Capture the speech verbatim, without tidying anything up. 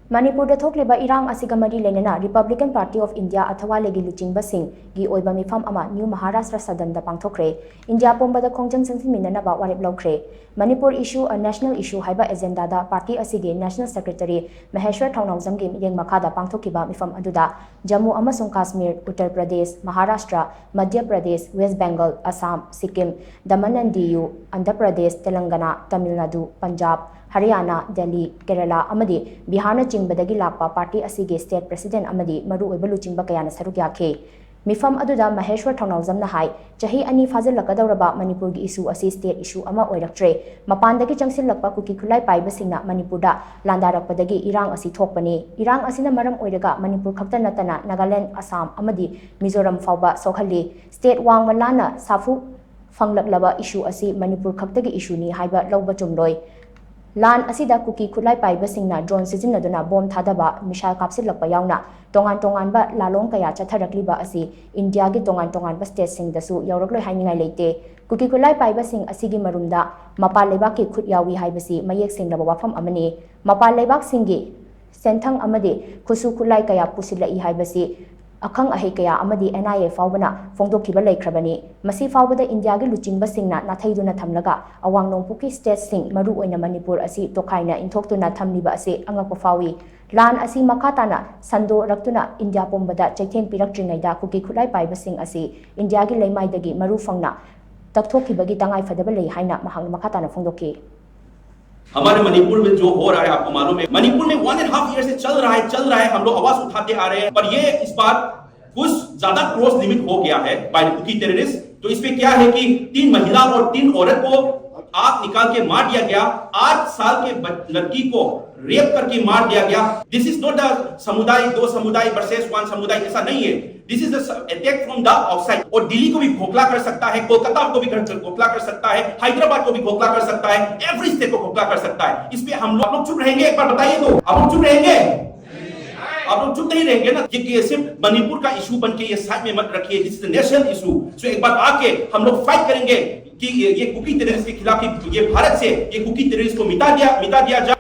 ꯃꯅꯤꯄꯨꯔꯗ ꯊꯣꯛꯂꯤꯕ ꯏꯔꯥꯡ ꯑꯁꯤꯒ ꯃꯔꯤ ꯂꯩꯅꯅ Republican Party of India ꯑꯊꯋꯥꯂꯦꯒꯤ ꯂꯨꯆꯤꯡꯕꯁꯤꯡꯒꯤ ꯑꯣꯏꯕ ꯃꯤꯐꯝ ꯑꯃ ꯅ꯭ꯌꯨ ꯃꯍꯥꯔꯥꯁꯇ꯭ꯔ ꯁꯗꯟꯗ ꯄꯥꯡꯊꯣꯛꯈ꯭ꯔꯦ꯫ ꯏꯟꯗꯤꯌꯥ ꯄꯨꯝꯕꯗ ꯈꯣꯡꯖꯪ ꯆꯪꯁꯤꯟꯃꯤꯟꯅꯅꯕ ꯋꯥꯔꯦꯞ ꯂꯧꯈ꯭ꯔꯦ꯫ Manipur Issue, a National Issue ꯍꯥꯏꯕ ꯑꯦꯖꯦꯟꯗꯥꯗ ꯄꯥꯔꯇꯤ ꯑꯁꯤꯒꯤ ꯅꯦꯁꯅꯦꯜ ꯁꯦꯀ꯭ꯔꯦꯇꯔꯤ ꯃꯍꯦꯁ꯭ꯋꯔ ꯊꯧꯅꯥꯎꯖꯝꯒꯤ ꯃꯤꯠꯌꯦꯡ ꯃꯈꯥꯗ ꯄꯥꯡꯊꯣꯛꯈꯤꯕ ꯃꯤꯐꯝ ꯑꯗꯨꯗ ꯖꯝꯃꯨ ꯑꯃꯁꯨꯡ ꯀꯥꯁꯃꯤꯔ, ꯎꯠꯇꯔ ꯄ꯭ꯔꯗꯦꯁ, ꯃꯍꯥꯔꯥꯁꯇ꯭ꯔ, ꯃꯙ꯭ꯌ ꯄ꯭ꯔꯗꯦꯁ, ꯋꯦꯁ꯭ꯠ ꯕꯦꯡꯒꯜ, ꯑꯁꯥꯝ, ꯁꯤꯛꯀꯤꯝ, ꯗꯃꯟ ꯑꯦꯟ ꯗꯤꯌꯨ, ꯑꯟꯙ꯭ꯔ ꯄ꯭ꯔꯗꯦꯁ, ꯇꯦꯂꯪꯒꯅꯥ, ꯇꯥꯃꯤꯜ ꯅꯥꯗꯨ, ꯄꯟꯖꯥꯕ, ꯍꯔꯤꯌꯥꯅꯥ, ꯗꯦꯜꯂꯤ, ꯀꯦꯔꯂꯥ ꯑꯃꯗꯤ ꯕꯤꯍꯥꯔꯅꯆꯤꯡꯕꯗꯒꯤ ꯂꯥꯛꯄ ꯄꯥꯔꯇꯤ ꯑꯁꯤꯒꯤ ꯁ꯭ꯇꯦꯠ ꯄ꯭ꯔꯦꯁꯤꯗꯦꯟꯠ ꯑꯃꯗꯤ ꯃꯔꯨꯑꯣꯏꯕ ꯂꯨꯆꯤꯡꯕ ꯀꯌꯥꯅ ꯁꯔꯨꯛ ꯌꯥꯈꯤ꯫ ꯃꯤꯐꯝ ꯑꯗꯨꯗ ꯃꯍꯦꯁ꯭ꯋꯔ ꯊꯧꯅꯥꯎꯖꯝꯅ ꯍꯥꯏ, ꯆꯍꯤ ꯑꯅꯤ ꯐꯥꯖꯤꯜꯂꯛꯀꯗꯧꯔꯕ ꯃꯅꯤꯄꯨꯔꯒꯤ ꯏꯁꯨ ꯑꯁꯤ ꯁ꯭ꯇꯦꯠ ꯏꯁꯨ ꯑꯃ ꯑꯣꯏꯔꯛꯇ꯭ꯔꯦ꯫ ꯃꯄꯥꯟꯗꯒꯤ ꯆꯪꯁꯤꯜꯂꯛꯄ ꯀꯨꯀꯤ ꯈꯨꯠꯂꯥꯏ ꯄꯥꯏꯕꯁꯤꯡꯅ ꯃꯅꯤꯄꯨꯔꯗ ꯂꯥꯟꯗꯥꯔꯛꯄꯗꯒꯤ ꯏꯔꯥꯡ ꯑꯁꯤ ꯊꯣꯛꯄꯅꯤ꯫ ꯏꯔꯥꯡ ꯑꯁꯤꯅ ꯃꯔꯝ ꯑꯣꯏꯔꯒ ꯃꯅꯤꯄꯨꯔ ꯈꯛꯇ ꯅꯠꯇꯅ ꯅꯥꯒꯥꯂꯦꯟꯗ, ꯑꯁꯥꯝ ꯑꯃꯗꯤ ꯃꯤꯖꯣꯔꯥꯝ ꯐꯥꯎꯕ ꯁꯣꯛꯍꯜꯂꯤ꯫ ꯁ꯭ꯇꯦꯠ ꯋꯥꯡꯃ ꯂꯥꯟꯅ ꯁꯥꯐꯨ ꯐꯪꯂꯛꯂꯕ ꯏꯁꯨ ꯑꯁꯤ ꯃꯅꯤꯄꯨꯔ ꯈꯛꯇꯒꯤ ꯏꯁꯨꯅꯤ ꯍꯥꯏꯕ ꯂꯧꯕ ꯆꯨꯝꯂꯣꯏ꯫ ꯂꯥꯟ ꯑꯁꯤꯗ ꯀꯨꯀꯤ ꯈꯨꯠꯂꯥꯏ ꯄꯥꯏꯕꯁꯤꯡꯅ ꯗ꯭ꯔꯣꯟ ꯁꯤꯖꯤꯟꯅꯗꯨꯅ ꯕꯣꯝ ꯊꯥꯗꯕ, ꯃꯤꯁꯥꯏꯜ ꯀꯥꯞꯁꯤꯜꯂꯛꯄ ꯌꯥꯎꯅ ꯇꯣꯉꯥꯟ ꯇꯣꯉꯥꯟꯕ ꯂꯥꯂꯣꯡ ꯀꯌꯥ ꯆꯠꯊꯔꯛꯂꯤꯕ ꯑꯁꯤ ꯏꯟꯗꯤꯌꯥꯒꯤ ꯇꯣꯉꯥꯟ ꯇꯣꯉꯥꯟꯕ ꯁ꯭ꯇꯦꯠꯁꯤꯡꯗꯁꯨ ꯌꯧꯔꯛꯂꯣꯏ ꯍꯥꯏꯅꯤꯡꯉꯥꯏ ꯂꯩꯇꯦ꯫ ꯀꯨꯀꯤ ꯈꯨꯠꯂꯥꯏ ꯄꯥꯏꯕꯁꯤꯡ ꯑꯁꯤꯒꯤ ꯃꯔꯨꯝꯗ ꯃꯄꯥꯟ ꯂꯩꯕꯥꯛꯀꯤ ꯈꯨꯠ ꯌꯥꯎꯏ ꯍꯥꯏꯕꯁꯤ ꯃꯌꯦꯛ ꯁꯦꯡꯂꯕ ꯋꯥꯐꯝ ꯑꯃꯅꯤ꯫ ꯃꯄꯥꯟ ꯂꯩꯕꯥꯛꯁꯤꯡꯒꯤ ꯁꯦꯟꯊꯪ ꯑꯃꯗꯤ ꯈꯨꯠꯁꯨ ꯈꯨꯠꯂꯥꯏ ꯀꯌꯥ ꯄꯨꯁꯤꯜꯂꯛꯏ ꯍꯥꯏꯕꯁꯤ ꯑꯈꯪ ꯑꯍꯩ ꯀꯌꯥ ꯑꯃꯗꯤ ꯑꯦꯟ ꯑꯥꯏ ꯑꯦ ꯐꯥꯎꯕꯅ ꯐꯣꯡꯗꯣꯛꯈꯤꯕ ꯂꯩꯈ꯭ꯔꯕꯅꯤ꯫ ꯃꯁꯤ ꯐꯥꯎꯕꯗ ꯏꯟꯗꯤꯌꯥꯒꯤ ꯂꯨꯆꯤꯡꯕꯁꯤꯡꯅ ꯅꯥꯊꯩꯗꯨꯅ ꯊꯝꯂꯒ ꯑꯋꯥꯡ ꯅꯣꯡꯄꯣꯛꯀꯤ ꯁ꯭ꯇꯦꯠꯁꯤꯡ, ꯃꯔꯨꯑꯣꯏꯅ ꯃꯅꯤꯄꯨꯔ ꯑꯁꯤ ꯇꯣꯈꯥꯏꯅ ꯏꯟꯊꯣꯛꯇꯨꯅ ꯊꯝꯂꯤꯕ ꯑꯁꯤ ꯑꯉꯛꯄ ꯐꯥꯎꯏ꯫ ꯂꯥꯟ ꯑꯁꯤ ꯃꯈꯥ ꯇꯥꯅ ꯁꯟꯗꯣꯔꯛꯇꯨꯅ ꯏꯟꯗꯤꯌꯥ ꯄꯨꯝꯕꯗ ꯆꯩꯊꯦꯡ ꯄꯤꯔꯛꯇ꯭ꯔꯤꯉꯩꯗ ꯀꯨꯀꯤ ꯈꯨꯠꯂꯥꯏ ꯄꯥꯏꯕꯁꯤꯡ ꯑꯁꯤ ꯏꯟꯗꯤꯌꯥꯒꯤ ꯂꯩꯃꯥꯏꯗꯒꯤ ꯃꯔꯨ ꯐꯪꯅ ꯇꯛꯊꯣꯛꯈꯤꯕꯒꯤ ꯇꯉꯥꯏꯐꯗꯕ ꯂꯩ ꯍꯥꯏꯅ ꯃꯍꯥꯛꯅ ꯃꯈꯥ ꯇꯥꯅ ꯐꯣꯡꯗꯣꯛꯈꯤ꯫ हमारे मणिपुर में जो हो रहा है, आपको मालूम है, मणिपुर में वन एंड हाफ ईयर से चल रहा है, चल रहा है, हम लोग आवाज उठाते आ रहे हैं, पर ये इस बार कुछ ज्यादा क्रॉस लिमिट हो गया है बाय कुकी टेररिस्ट। तो इसमें क्या है कि तीन महिला और तीन औरत को आग निकाल के मार दिया गया, आठ साल के ब- लड़की को रेप करके मार दिया गया। दिस इज नॉट द समुदाय, दो समुदाय वर्सेस वन समुदाय, ऐसा नहीं है। This is attack from the outside. और दिल्ली को भी खोखला कर सकता है, कोलकाता को भी खोखला कर सकता है, हैदराबाद को भी खोखला कर सकता है, एवरी स्टेट को खोखला कर सकता है। इस पे हम लोग, आप लोग चुप रहेंगे? एक बार बताइए तो, आप लोग चुप रहेंगे? आप लोग चुप नहीं रहेंगे ना। ये, ये सिर्फ मणिपुर का इशू बन के ये साइड में मत रखिए, दिस इज नेशनल इशू। सो एक बार आके हम लोग फाइट करेंगे कि ये, ये कुकी टेररिस्ट के खिलाफ, ये भारत से ये कुकी टेररिस्ट को मिटा दिया, मिटा दिया जाए।